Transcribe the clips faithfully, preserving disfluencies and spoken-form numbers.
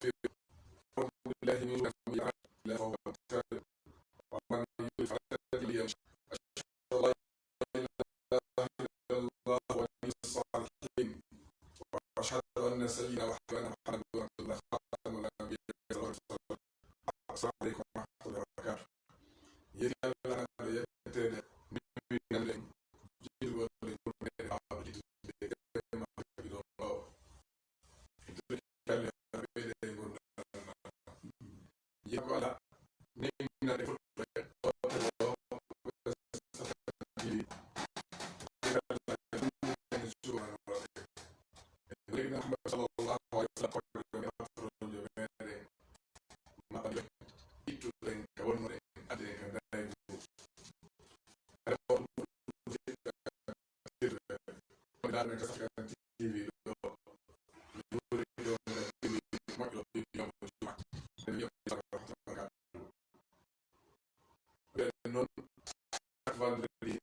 ونستغفره، ونعوذ بالله من شرور أنفسنا ومن سيئات أعمالنا، ومن يضلل فلا هادي له، وأشهد أن لا إله إلا الله ولي الصالحين، وأشهد أن سيدنا وحبيبنا محمدا عبد الله خاتم الأنبياء صلى الله عليه وسلم. السلام عليكم ورحمة الله وبركاته. Yetti Alla, nana yettede, min, min, min, min, jiɗugol e ɓurɗe e ɓaawo jiɗude e ɓe makko tawi ɗon ɓaawo. Kalle ɓeyde e ngurndan. Yetti ko Alla, newnina e fulɓe, o tawi o, Sayyidina Muhammad sallallahu alaihi wasallam, ko ɗum e afro yo meɗen maɓɓe ittuɗen ka wonno en, adden ka daygu. Aɗa ko ɗum sirre. Ko ndaarɗen ka Safkan T V ɗo. Ɗum woni ɗo ka T V moƴƴo, ɗum yoɓo juma. Ɗum yoɓo juma. Ɓen non, chaque vendredi,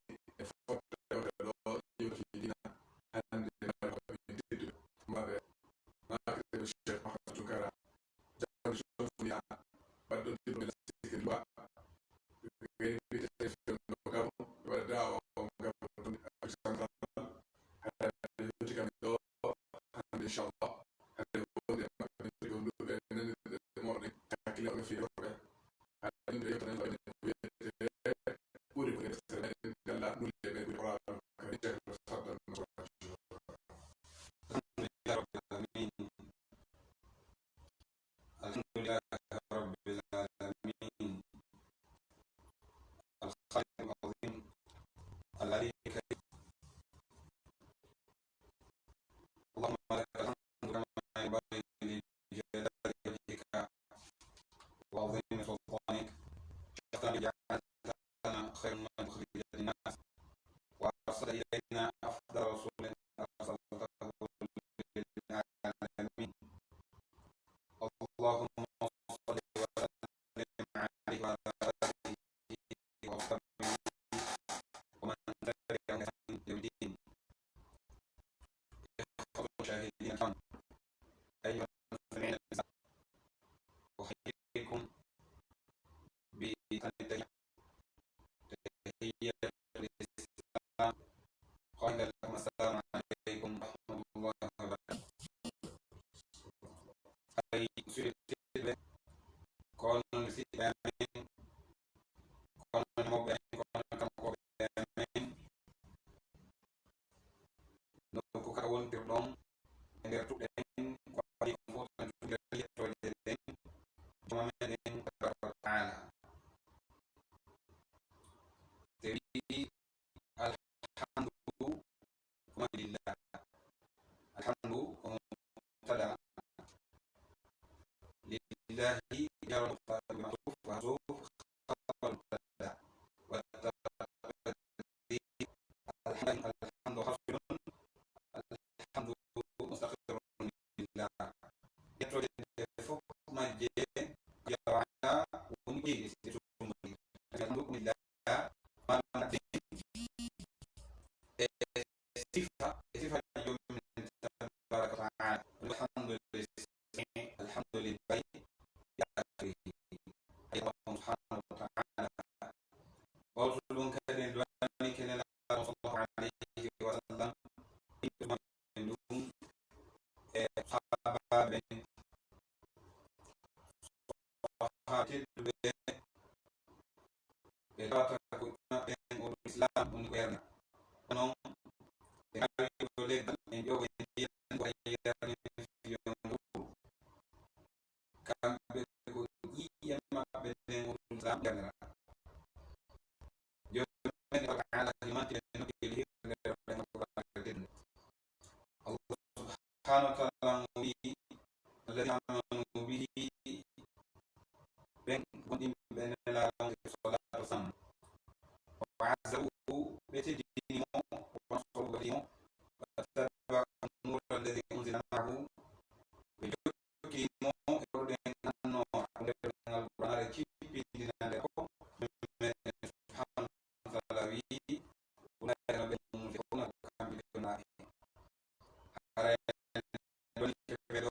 e fotte o ɗo, iwti dina, hande, mbaɗa ko min tedduɓe, maɓe, maɓe, Cheikh Mahamadou Tounkara, Jamanu Shamsuliya, baɗɗo diplôme de la sécurité du loi, ɓe invité e fewndo Gabon, ɓe waɗa daawa on Gabon, ɗon e Afrique Centrale, hande ɓe hewti kam ɗo, hande, inchallah, hande wonde e maɓɓe, ɓe jogii ɗum, ɓe nani ɗe moɗon, hakkille maɓɓe fii rewɓe. Hande ɗum ɗo yewtere nden, ko wiyetee ɓuri ko deftere meɗen, yalla nulde ɓe ɓuri Qur'aana, ka Cheikh Saddam Nasrallah. الحمد لله رب العالمين. الحمد لله رب العالمين. الخالق العظيم العلي الكريم. اللهم لك الحمد كما ينبغي لجلال وجهك وعظيم سلطانك. شرفتنا بجعلتنا خير أمة أخرجت للناس، وأرسلت إلينا أفضل رسول أرسلته للعالمين. اللهم صل وسلم عليه وعلى آله وأصحابه ومن تبعهم بإحسان إلى يوم الدين. إخوة المشاهدين الكرام، أيها المستمعين الأعزاء، أحييكم بأحسن التحية، تحية الإسلام، قائلا لكم: السلام عليكم ورحمة الله وبركاته. Ay, musidɓe tedduɓe, ko onon musiɗɓe amen, ko onon mawɓe amen, ko onon kankooɓe amen. Nokku ka wontirɗon e nder tuɗɗen, ko adii kon fof tan tuɗɗen yettooje ɗen Jooma meɗen tabaraka wa taala. Te wi'i, alhamdu ko lillah. Alhamdu ko mubtada. Lillahi jarul mubtada bi mahdhuf wa mahzuf khabar mubtada. Wa taqdir alhamdu, alhamdu khafidun, alhamdu mustaqirrun lillah. Yettooje ɗe fof majje, jalla wa ala, woni ko jeyi ɗe, si ɗe tummbori. Alhamdu lillah, maanaam ɗe e sifa, e sifaaji Joomi men tabaraka wa taala. Alhamdulillah, alhamdulillah, ila akhirih. Ay Allah subhanahu wa taala. Ɓawto ɗum kadi, en duwani ke Nelaaɗo sallallahu alayhi wa sallam, yimɓe ɗum e sahaabaaɓe, sahaaba tedduɓe, ɓe tawata ko ɓen o Islam woni ko yarni. Kono ɓe awi ko leggal, en ƴogo e ndiyan, ko yarni fiyon ngu. Kamɓe ko ƴiƴe maɓɓe nden o Islam yarnira. Joomi men tabaraka wa taala himantini nokkeeli hirde nder ɗen Alqur'aana teddude. Allah subhanahu wa taala o wi'i, "Alladhina amanu bihi", ɓen gonɗinɓe e Nelaaɗo on e salatu wassalam. "Wa azzaruhu", ɓe teddini mo, "wa nasaruhu", ɓe waɗi mo, "wattaba'u an-nura alladhi unzila ma'ahu", ɓe jokki mo e ko ɗen annoo nder Alqur'aana, jippindiraa nder ko, Joomi men subhanahu wa taala wi'i, "Ulaa'ika alladhina humul muflihun", kamɓe jonnaaɓe. Haray ɗon keɓe ɗo,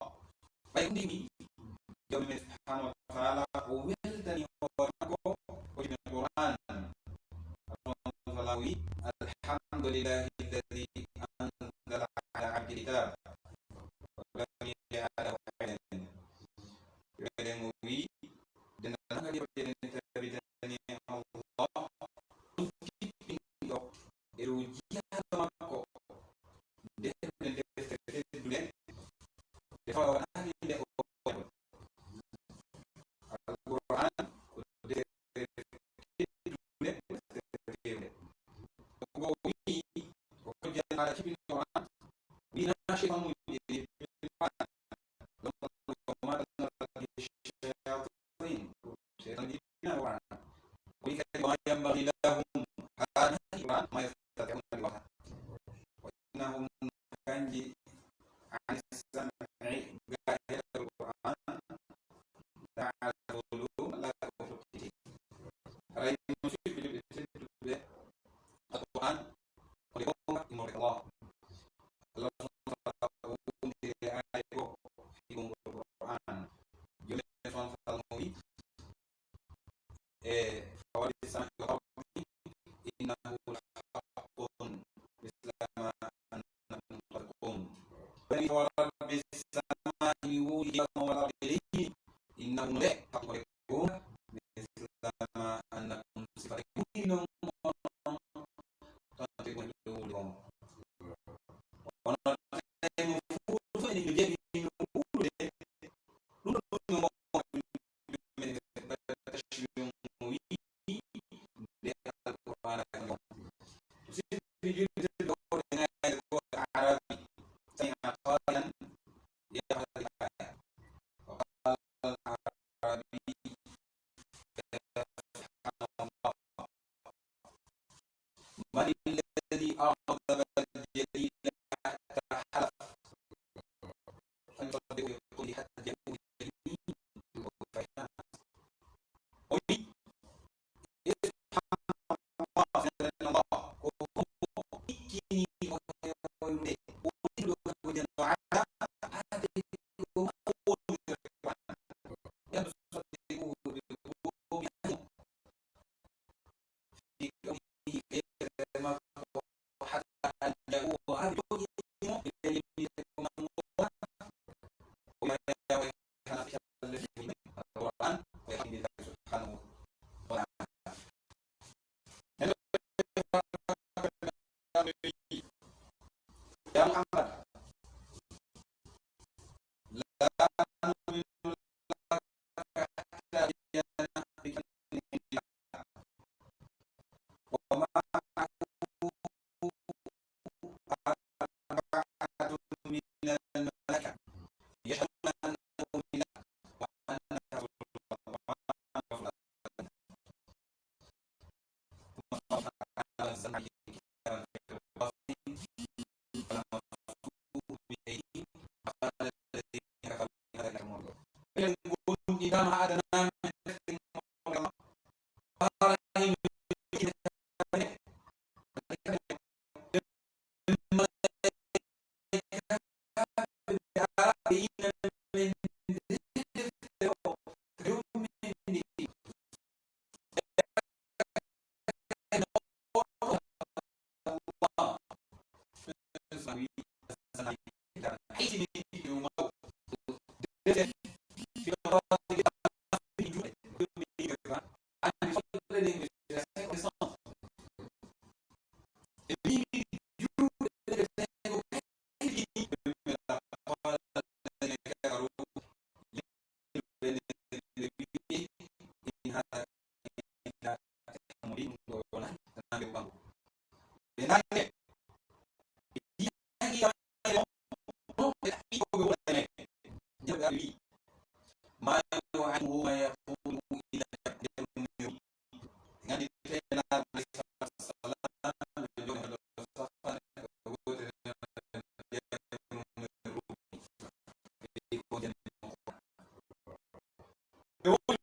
Ɓay ko ndimi, Joomi men subhaanahu wa ta'aala o weltani hoore makko ko joomi Qur'aan. Allahu ta'aala wi, "Alhamdulillahi alladhi anzala ala abdihi kitab, wa lam yaj'al lahu iwajan." Ɓe ɓen o wi, dental hankadi ko enen tabitani Allah, ɗum kippinɗo e dow jiyaaɗo makko, nde heɓude deftere teddunde, nde tawa waɗaali nde o Alqur'aan ko deftere teddunde, ko deftere fewnde. Ko o wi'i, ko hojja ala kippinɗo Qur'aan, wi'aa shaytanuuji ɗi, ɗum ko ma tanazzalat bihi shayatin. Shaytan ɗi ɗina Qur'aan. O wi'i kadi, "Wa ma yanbaghi lahum," haanaaki Qur'aan, "wa ma yastati'una," ɗi waawata. "Wa innahum," kanji, "'ani s-sam'i," gaa e heɗotagol Qur'aan, "la'a'zulun," Alla ko fokkiti. Haray musiɓɓe julɓe tedduɓe, Alqur'aan ko goonga, immorde ka Allah. Allah subhanahu wa ta'ala o wondi e aaya goo fii gongol Qur'aan. Joomi men subhanahu wa ta'ala no wi'i, e, "فورب السماء والأرض إنه لحق مثل ما أنكم تنطقون." Fa ورب السماء, mi wondi e السماء والأرض e leydi, إنه, nde, حق, ko goonga, مثل ما أنكم, sifa e ɓuri non onon, تنطقون, ɗum Kono tawi mo fuuto ene yo jaɓi no ɓurde, ɗum ɗo ɗum mo mo wi'i nde Alqur'aana kan. Si julde ɗo ɓe ngaayde ko Arabi, sami'a qari'an yaqra'u al-aya. Wa qala al-Arabi, من الذي أغضب الجليل حتى حلف؟ فليصدق ويقل حتى يقول جليل. يا محمد، لا نؤمن لك حتى تأتينا بقرين، ومعه أربعة من الملائكة يشهدون أنه من الحق وأنك رسول الله. ثم صرف على الزمع كتابا في قرطاس فلمسوه بأيديهم فقال الذين كفروا إن هذا إلا سحر مبين. Ɓen ngon idan haɗana men. ما يعلمه ما يقول إلا وحي يوحى.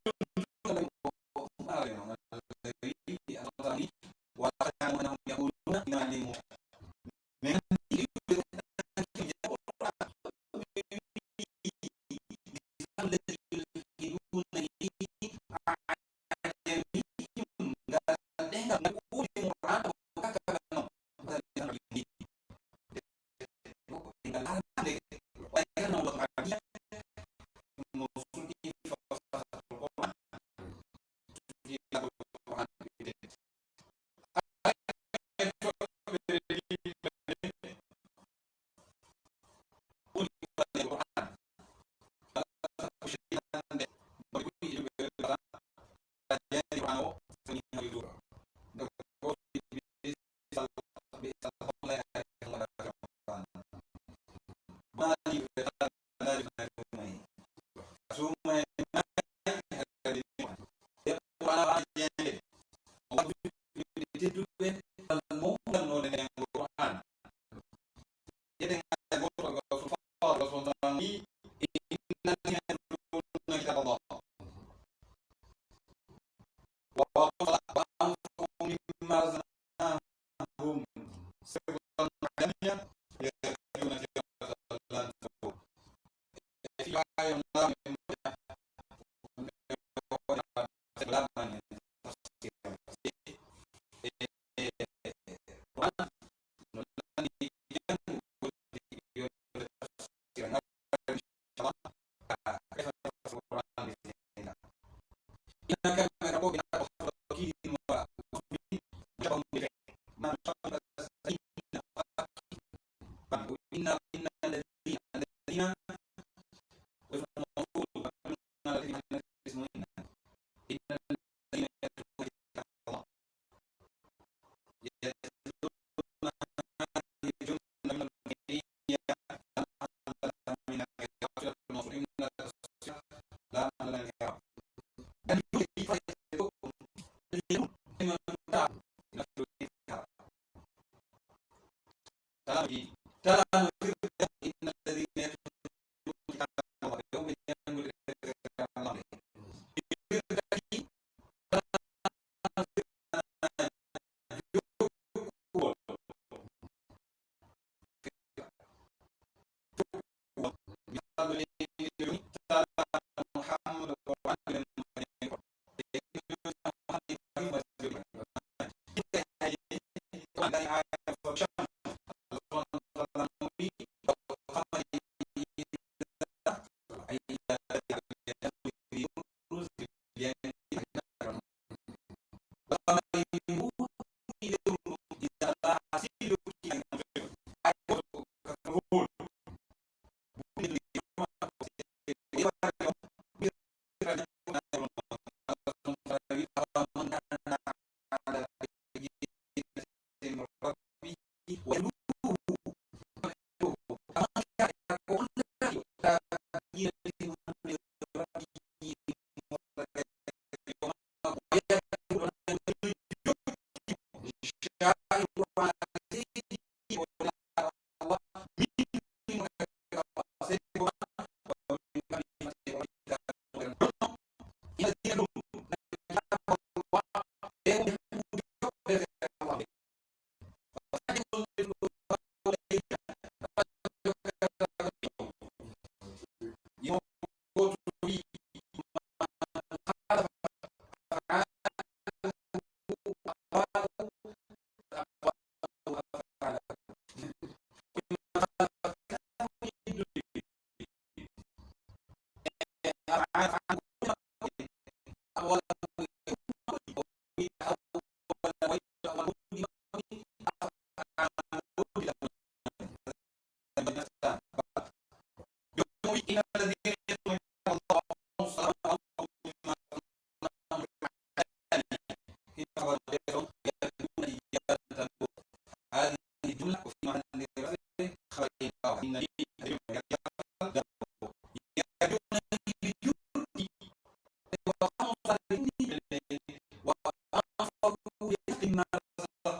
وأنفقوا مما رزقناكم هم سرا وعلانية يرجون تجارة لن تبور. Tala no jiiɗi. Tala no firda, إن الذين يتلون كتاب الله, ɓe wonɓe janngude deftere Allah nden. Firda ki, tala no firda jokkuwol. هذه الجملة وفي محل رفع خبر مضاف. إن الذين يتبعون النبي يجادلون في وأنفقوا لحق ما رزقناهم.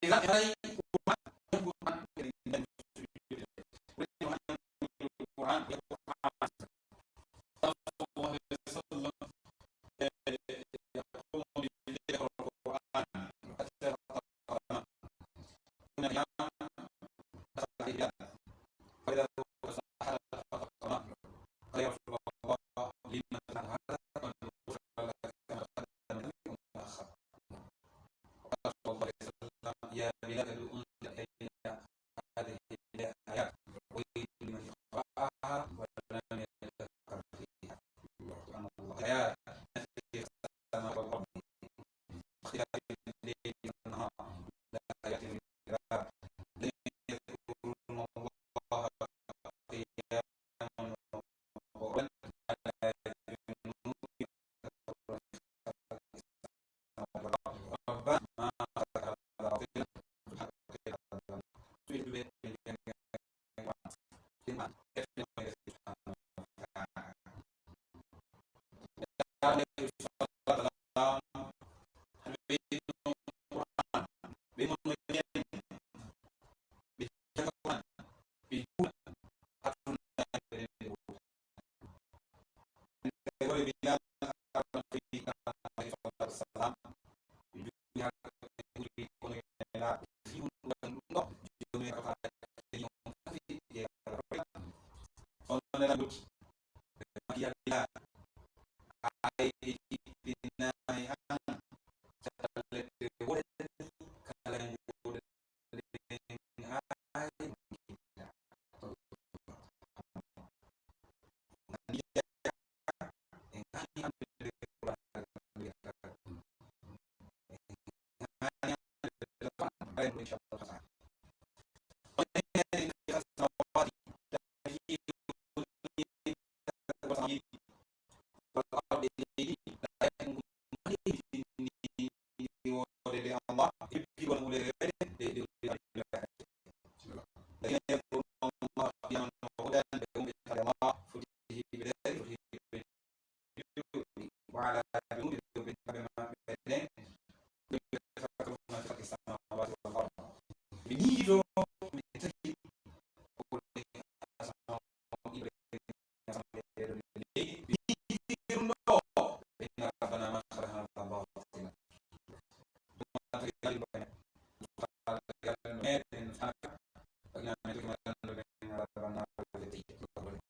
Islam e haray Qur'an, Qur'an, Qur'an, Qur'an, Qur'an, Qur'an, Qur'an, Qur'an, Qur'an, يقوم بالليل يقرأ القرآن، حتى يتفطر الغمام. كنا أيام فإذا أحد الفطر الغمام. قال: يا رسول الله، لم تفعل هذا؟ قال: لأكفر لك كما قدم لك وما تأخر. وقال صلى الله عليه وسلم: يا بلال، أنزل إلي هذه الآيات، ويل لمن قرأها ولم يتفكر فيها. سبحان الله. آيات في السماء والأرض، اختلاف الليل والنهار، لآيات للألباب، الذين يذكرون الله قياما وقعودا وعلى جنوبهم، ربنا ما خلقت هذا باطلا سبحانك فقنا عذاب النار. الذين يذكرون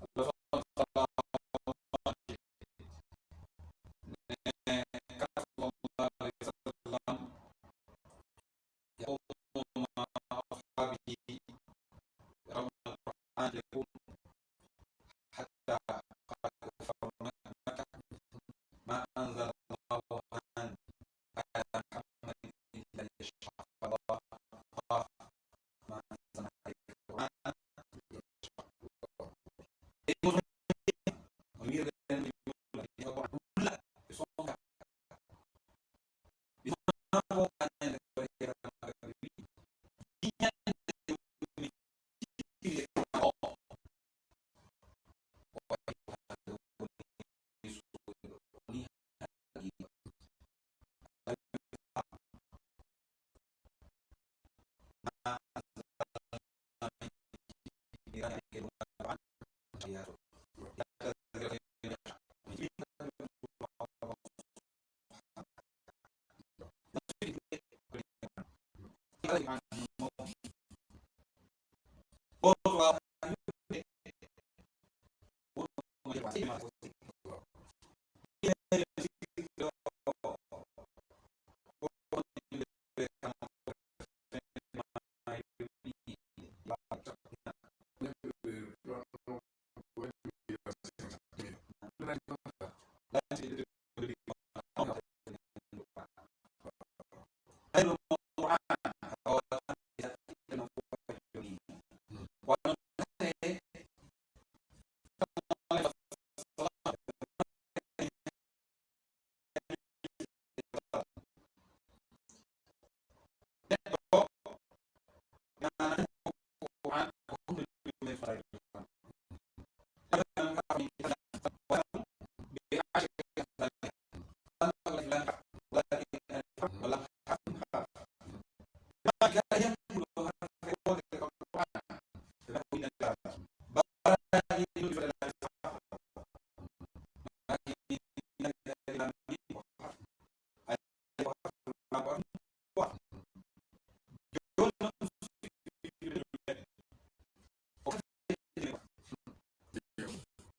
الله قياما وقعودا وعلى جنوبهم، يقول مع أصحابه يقرؤون القرآن، يقول حتى قال كفار مكة: ما أنزل الله على محمد إلا ليشقى، الله ما أنزل عليه القرآن ليشقى.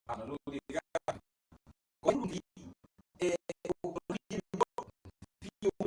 Subhaanahu wa ta'aala. Ko ɗum wi'i, e, ko, ko ɗum wi'i, ko ɗum wi'i,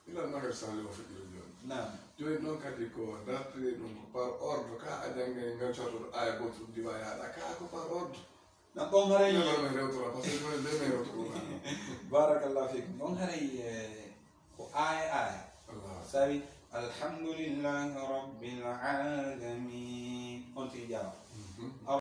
Ila naka sali o fiɗiri jooni. Naam. Jooni noon kadi ko dartiri ɗum ko par ordre, ka a janngay ngal cawtoɗo aya gooto ɗum diwa yaaɗa, ka ko par ordre. Nam ɗon haray. Nde ɗon min rewtora, parce que ɗum nde min rewtora. Barakallahu fikum. Ɗon haray, eh, ko aya aya. Allah. Sawi, alhamdulillahi rabbil alamin. On tigi jaama. Mhm.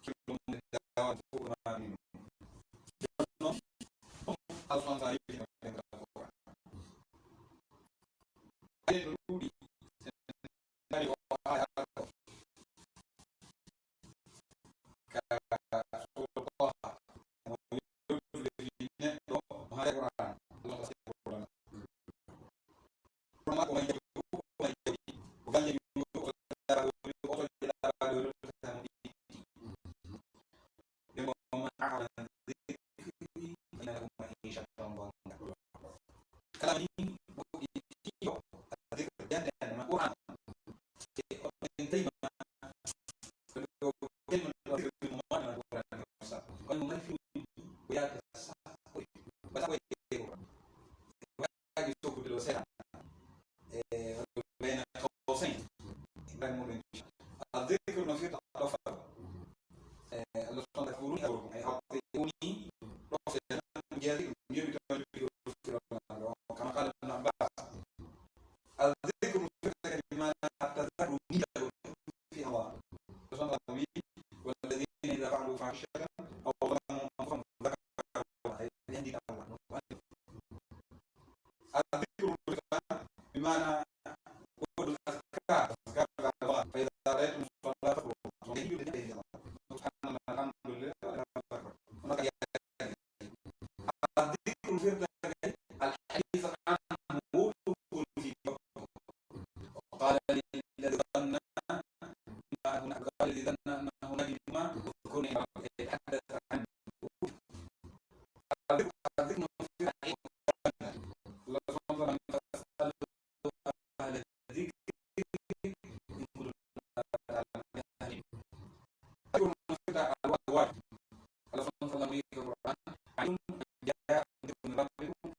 Kilo mo dawal fof ko maa ɗum. Jooni noon, Allah subhanahu wa ta'ala yewtina en ka Qur'an. Ayen no ɗuuɗi, sen ndaari o aaya ko ka Suura Taha. Mo yewtude fii neɗɗo mo haray Qur'an. Allah subhanahu wa ta'ala. Kono maa ko may jaɓi, ko may jaɓi, ko galle mum, ko laaɓa ɗo, ko oto ɗi laaɓa ɗo, ko tan ɗi. Ɓe mo man a'rada an dhikri fa inna lahu ma'ishatan danka. Kala ni ko ɗi tiyo, dhikr, jande, ma Qur'an. Te o en tawi ma, ko ɗo, ko en ɗo, dhikr, mo wona Qur'an, ko sa. Kono mo mari fi, ko yaata sa, ko, ko sa, ko. Waaji soggude ɗo seeɗa. E, bayna qawsayn. Ibrahima ɗon. Adh-dhikru no firta ɗofal. E, Allah subhanahu wa ta'ala, ay ati'uni, ɗo seeɗa, jeeɗiɗo, mi yoɓi toon, kama qala Ibn Abbas. Adh-dhikru no firta kadi maana at-tadhakkaru, miijagol. Fi Allah. Rasul sallallahu alaihi wasallam, "Walladhina idha fa'alu fahishatan aw zalamu anfusahum dhakaru Allah." Ay, ɓe anndi Allah. Adh-dhikru bi ma'na qawlul adhkar, adhkar al-adhkar. Fa idha ra'aytum as-salata fadhkuru Allah. Subhanallah, alhamdulillah, Allahu akbar. Adh-dhikru firta kadi al-hadith anhu, wowlugol fii makko. Wa qala lilladhi dhanna annahu, wa qala lilladhi dhanna annahu najim, udhkurni, ay tahaddath anhu. Adh-dhikru, adh-dhikru firta al-ilm. Allah subhanahu wa ta'ala, "Fas'alu ahla dhikri in kuntum la ta'lamun." Adh-dhikru firta al-wahyu. Allah subhanahu wa ta'ala wi'i ka Qur'an, "Alimtum an ja'akum dhikrun min rabbikum."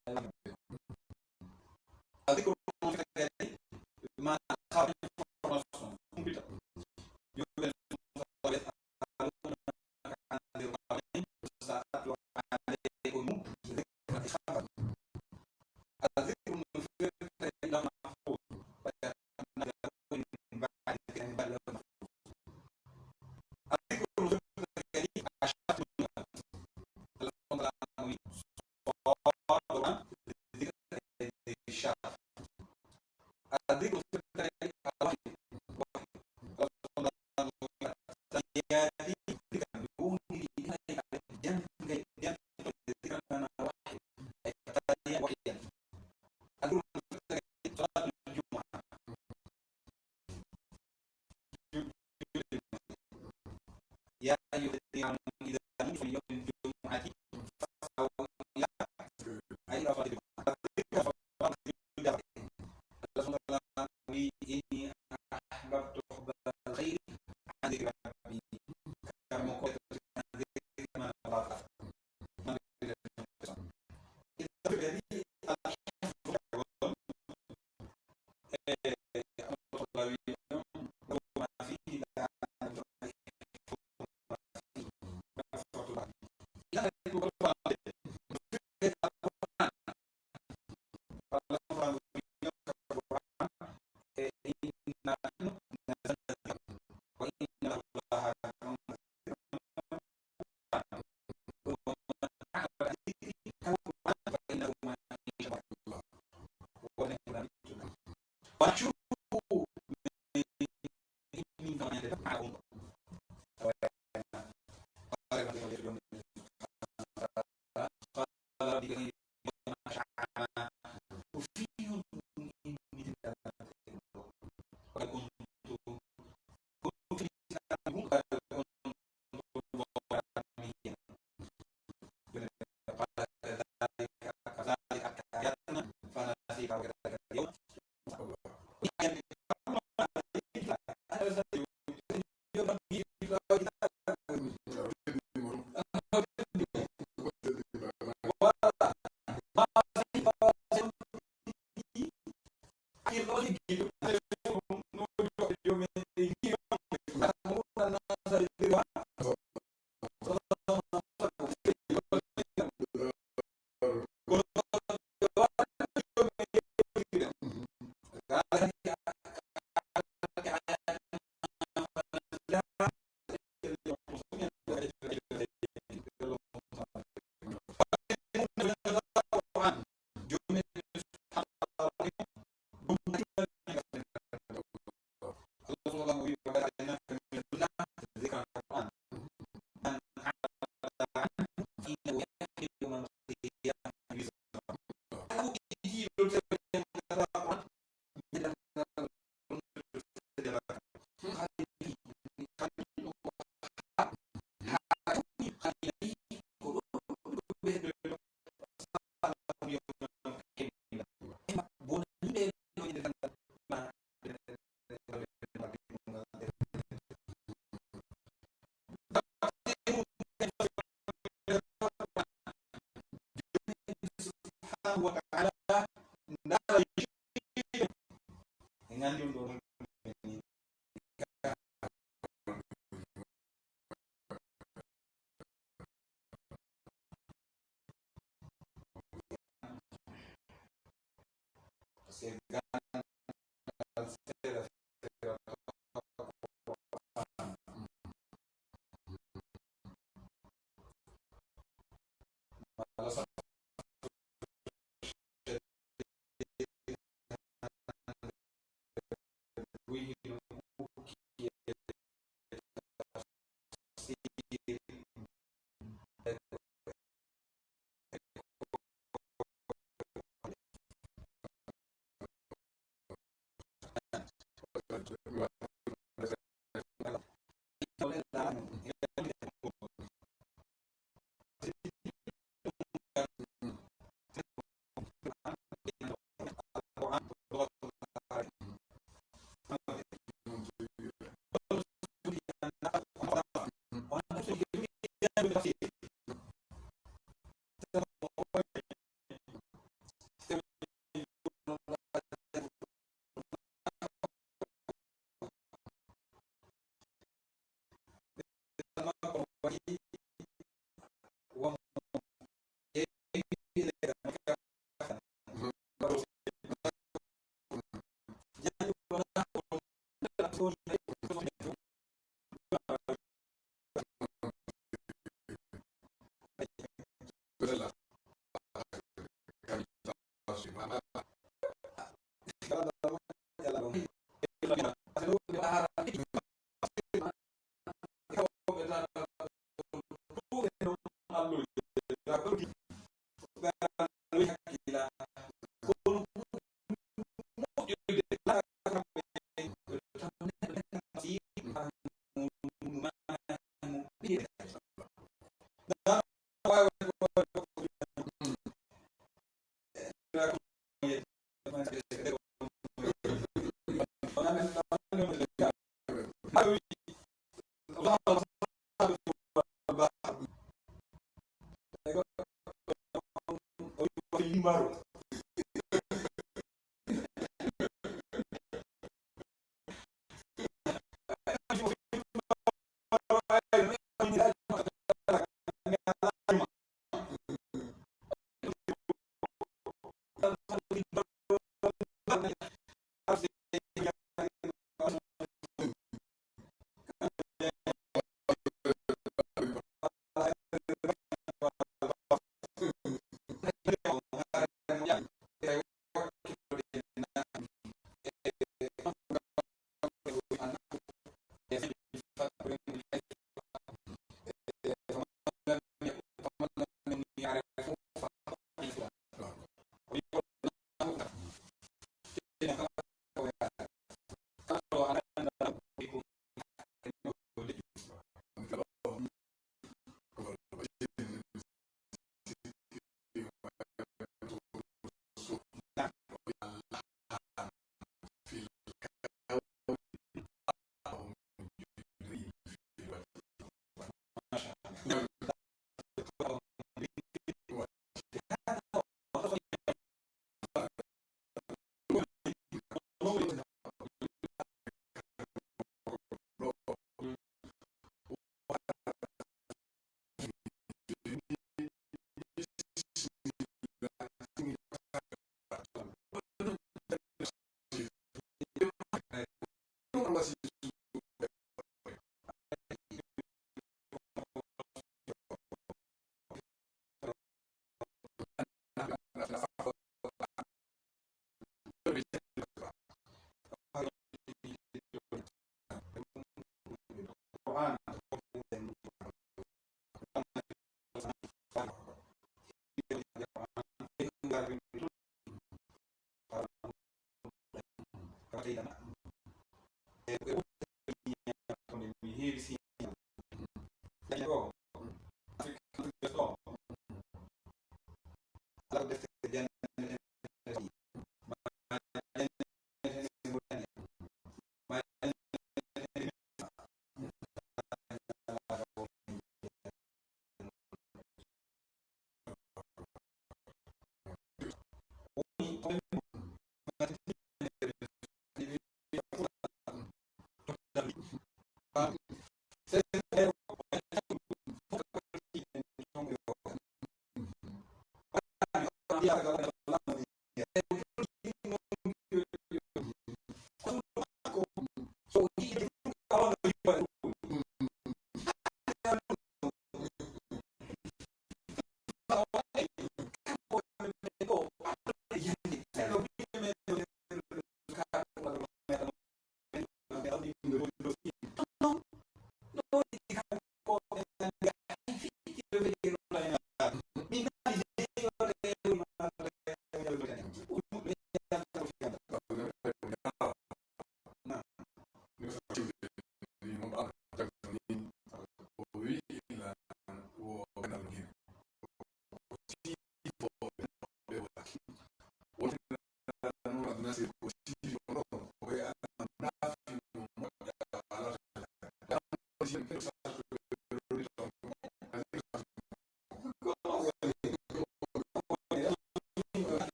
Adh-dhikru firta kadi maana al-khabar, information, kumpita. Yus'alunaka 'anil ruh, qul sa atlu 'alaykum dhikran. Adh-dhikru firta kadi lawhul mahfuz. Wa yatanazalu min ba'di dhikri, min ba'di lawhil mahfuz. Adh-dhikru firta kadi ash-sharaf. Allah subhanahu wa ta'ala wi'i, "Dhikri ash-sharaf." Adh-dhikru firta kadi al-wahyu. Wahyu. Allah subhanahu wa ta'ala wi'i, "Sa yaadi dhikran, mi wowliri e jangay, jangay dhikran, maana wahyu." Ay, wahyan. Adh-dhikru firta kadi salatul jumu'ah. يا أيها الذين آمنوا إذا نودي للصلاة من يوم الجمعة فاسعوا إلى، أي إلى صلاة الجمعة. إني أحببت حب الخير عن ذكر ربي.